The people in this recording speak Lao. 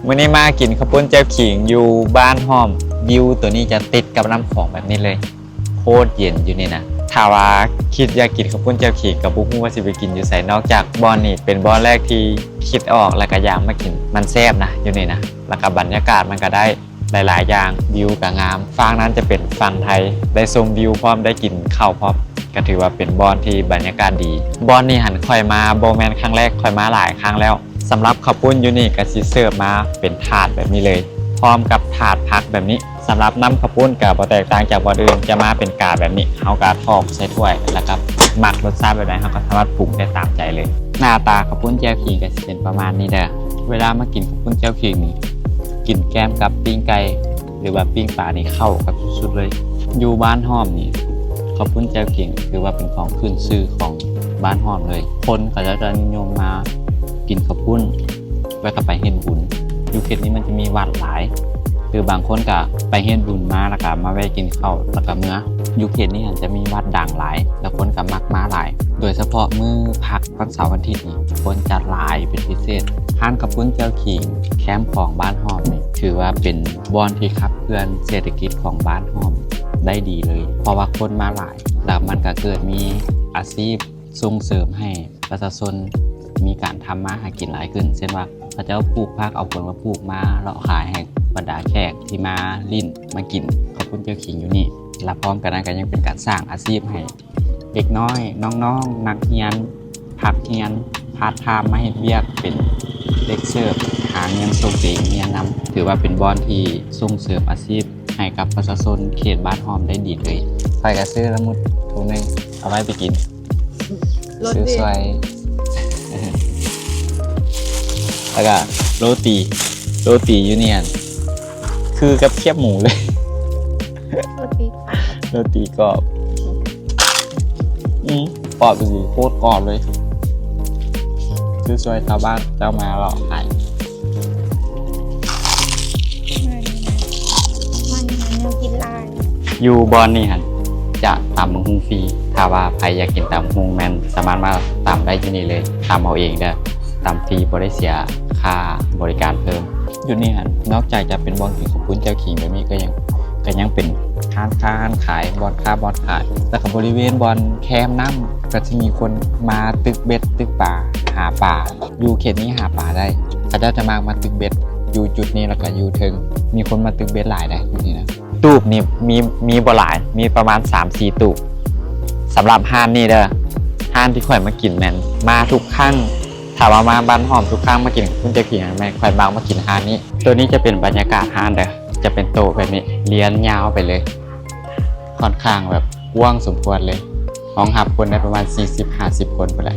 ມື້ນີ້ມາກິນເຂົ້າປຸ້ນແຈ່ວຂີງຢູ່ບ້ານຫ້ອມ. ວິວໂຕນີ້ຈະຕິດກັບນ້ຳຂອງແບບນີ້ເລີຍ. ໂຄດເຢັນຢູ່ນີ້ນະ. ຖ້າວ່າຄິດຢາກກິນເຂົ້າປຸ້ນແຈ່ວຂີງ ກໍບໍ່ຮູ້ວ່າຊິໄປກິນຢູ່ໃສ. ນອກຈາກບ່ອນນີ້ເປັນບ່ອນແລກທີ່ຄິດອອກ ແລ້ວກໍຢາກມາກິນ. ມັນແຊບນະ ຢູ່ນີ້ນະ. ແລ້ວກໍບັນຍາກາດມັນກໍໄດ້ ຫຼາຍໆຢ່າງ, ວິວກໍງາມ. ຝັ່ງນັ້ນຈະເປັນຝັ່ງໄທ, ໄດ້ຊົມວິວພ້ອມ ໄດ້ກິນເຂົ້າພ້ອມ, ກໍຖືວ່າເປັນບ່ອນທີ່ບັນຍາກາດດີ. ບ່ອນນີ້ຫັ້ນຂ້ອຍມາບໍ່ແມ່ນຄັ້ງແລກ, ຂ້ອຍມາຫຼາຍຄັ້ງແລ້ວ. ສຳລັບເຂົ້າປຸ້ນຢູ່ນີ້ກໍຊິເສີບມາເປັນຖາດແບບນີ້ເລີຍ, ພ້ອມກັບຖາດຜັກແບບນີ້. ສຳລັບນ້ຳເຂົ້າປຸ້ນກໍບໍ່ແຕກຕ່າງຈາກບ່ອນອື່ນ, ຈະມາເປັນກາແບບນີ້, ເຮົາກໍຖອກໃສ່ຖ້ວຍ ແລ້ວກໍມັກລົດຊາດແບບໃດ ເຮົາກໍສາມາດປຸງໄດ້ຕາມໃຈເລີຍ. ໜ້າຕາເຂົ້າປຸ້ນແຈ່ວຂີງກໍຊິເປັນປະມານນີ້ເດີ. ເວລາມາກິນເຂົ້າປຸ້ນແຈ່ວຂີງນີ້ ກິນແກ້ມກັບປີ້ງໄກ່ ຫຼືວ່າປີ້ງປານີ້ເຂົ້າກັນສຸດໆເລີຍ. ຢູ່ບ້ານຫ້ອມນີ້ ເຂົ້າປຸ້ນແຈ່ວຂີງຖືວ່າເປັນຂອງຂຶ້ນຊື່ຂອງບ້ານຫ້ອມເລີຍ. ຄົນເຂົາເຈົ້າຈະນິຍົມມາກິນເຂົ້າປຸ້ນ ແລ້ວກໍໄປເຮັດບຸນ. ຢູ່ເຂດນີ້ມັນຈະມີວັດຫຼາຍ ຫຼືບາງຄົນກໍໄປເຮັດບຸນມາ ແລ້ວກໍມາແວ່ກິນເຂົ້າ ແລ້ວກໍເມືອ. ຢູ່ເຂດນີ້ຫັ້ນຈະມີວັດດັງຫຼາຍ ແລ້ວຄົນກໍມັກມາຫຼາຍ, ໂດຍສະເພາະມື້ພັກ ວັນເສົາວັນອາທິດນີ້ຄົນຈະຫຼາຍເປັນພິເສດ. ຮ້ານເຂົ້າປຸ້ນແຈ່ວຂີງແຄມຂອງບ້ານຫ້ອມນີ້ ຖືວ່າເປັນບ່ອນທີ່ຂັບເຄື່ອນເສດຖະກິດຂອງບ້ານຫ້ອມໄດ້ດີເລີຍ, ເພາະວ່າຄົນມາຫຼາຍ ແລ້ວມັນກໍເກີດມີອາຊີບສົ່ງເສີມໃຫ້ປະຊາຊົນມີການທຳມາຫາກິນຫຼາຍຂຶ້ນ. ເຊັ່ນວ່າ ເຂົາເຈົ້າປູກຜັກ ເອົາຜົນມາປູກມາເລາະຂາຍໃຫ້ບັນດາແຂກທີ່ມາຫຼິ້ນມາກິນເຂົ້າປຸ້ນແຈ່ວຂີງຢູ່ນີ້. ແລະ ພ້ອມກັນນັ້ນກໍຍັງເປັນການສ້າງອາຊີບໃຫ້ ເດັກນ້ອຍ ນ້ອງໆ ນັກຮຽນ ພັກຮຽນ ພາດທາມ ມາເຮັດວຽກເປັນເດັກເສີບ ຫາເງິນສົ່ງຕົວເອງຮຽນນຳ. ຖືວ່າເປັນບ່ອນທີ່ສົ່ງເສີມອາຊີບໃຫ້ກັບປະຊາຊົນເຂດບ້ານຫ້ອມໄດ້ດີເລີຍ. ຂ້ອຍກໍຊື້ລະມຸດຖົງໜຶ່ງ ເອົາໄວ້ໄປກິນ ໂລຕີ ຊື້ຊ່ວຍ ແລ້ວກໍໂລຕີ ໂລຕີຢູ່ນີ້ຫັ້ນຄືກັບຄຽບໝູເລີຍ. ໂລຕີກອບ ໂລຕີກອບ ອືມ ກອບອີ່ຫຼີ ໂຄດກອບເລີຍ. ຊື້ຊ່ວຍຊາວບ້ານເຈົ້າມາເລາະຂາຍ. ມັນຫາແນວກິນຫຼາຍ. ຢູ່ບ່ອນນີ້ຫັ້ນຈະຕຳບັກຫຸ່ງຟຣີ. ຖ້າວ່າໃຜຢາກກິນຕຳບັກຫຸ່ງ ແມ່ນສາມາດມາຕຳໄດ້ຢູ່ນີ້ເລີຍ. ຕຳເອົາເອງເດີ້. ຕຳຟຣີ ບໍ່ໄດ້ເສຍຄ່າບໍລິການເພີ່ມ. ຢູ່ນີ້ຫັ້ນ ນອກຈາກຈະເປັນບ່ອນກິນເຂົ້າປຸ້ນແຈ່ວຂີງແບບນີ້ ກໍຍັງ ກໍຍັງເປັນຮ້ານຄ້າຮ້ານຂາຍ ບ່ອນຄ້າບ່ອນຂາຍ. ແລ້ວກໍບໍລິເວນບ່ອນແຄມນ້ຳ ກໍຊິມີຄົນມາຕຶກເບັດຕຶກປາ ຫາປາ. ຢູ່ເຂດນີ້ຫາປາໄດ້. ເຂົາເຈົ້າຈະມັກມາຕຶກເບັດຢູ່ຈຸດນີ້ ແລ້ວກໍຢູ່ເທິງ. ມີຄົນມາຕຶກເບັດຫຼາຍເດ້ຢູ່ນີ້ນະ. ຕູບນີ້ມີ ມີບໍ່ຫຼາຍ ມີປະມານສາມສີ່ຕູບ. ສຳລັບຮ້ານນີ້ເດີ້ ຮ້ານທີ່ຂ້ອຍມາກິນແມ່ນມາທຸກຄັ້ງ. ຖ້າວ່າມາບ້ານຫ້ອມທຸກຄັ້ງມາກິນເຂົ້າປຸ້ນແຈ່ວຂີງ ແມ່ນຂ້ອຍມັກມາກິນຮ້ານນີ້. ໂຕນີ້ຈະເປັນບັນຍາກາດຮ້ານເດີ້ ຈະເປັນໂຕະແບບນີ້ລຽນຍາວໄປເລີຍ. ຂ້ອນຂ້າງແບບກວ້າງສົມຄວນເລີຍ. ຮອງຮັບຄົນໄດ້ປະມານສີ່ສິບຫ້າສິບຄົນພຸ້ນແຫຼະ.